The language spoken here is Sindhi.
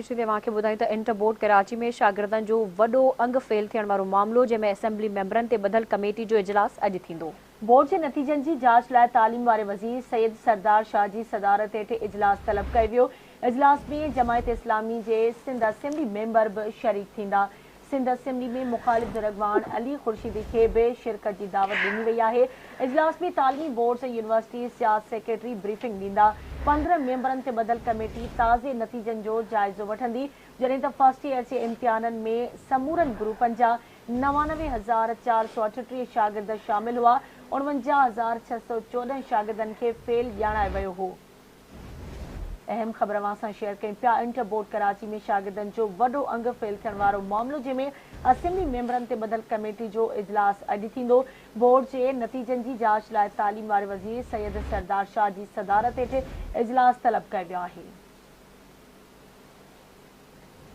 اوهان کي ٻڌايون ته انٽر بورڊ ڪراچي ۾ شاگردن جو وڏو انگ فيل ٿيڻ وارو معاملو، جنهن ۾ اسيمبلي ميمبرن تي ٻڌل ڪميٽي جو اجلاس اڄ ٿيندو. بورڊ جي نتيجن جي جاچ لاء تعليم واري وزير سيد سردار شاهه جي صدارت هيٺ اجلاس طلب ڪيو ويو. اجلاس ۾ جماعت اسلامي جي سنڌ اسيمبلي ميمبر به شريڪ ٿيندا. سنڌ اسيمبلي ۾ مخالف ڌر اڳواڻ علي خورشيدي کي به شرڪت جي دعوت ڏني وئي آهي. اجلاس ۾ تعليمي بورڊز ۽ يونيورسٽيز جا سيڪريٽري بريفنگ ڏيندا. 15 ميمبرن تي ٻڌل ڪميٽي تازي نتيجن جو جائزو وٺندي، جڏهن ته فرسٽ ايئر جي امتحانن ۾ سمورن گروپن جا 99,438 شاگرد شامل هئا، 49,614 شاگردن کي فيل ڄاڻايو ويو هو. اهم خبر اوهان سان شيئر ڪيون پيا، انٽر بورڊ ڪراچي ۾ شاگردن جو وڏو انگ فيل ٿيڻ وارو معاملو، جنهن ۾ اسيمبلي ميمبرن تي ٻڌل ڪميٽي جو اجلاس اڄ ٿيندو. بورڊ جي نتيجن جي جاچ لاء تعليم واري وزير سيد سردار شاهه جي صدارت هيٺ اجلاس طلب ڪيو ويو آهي.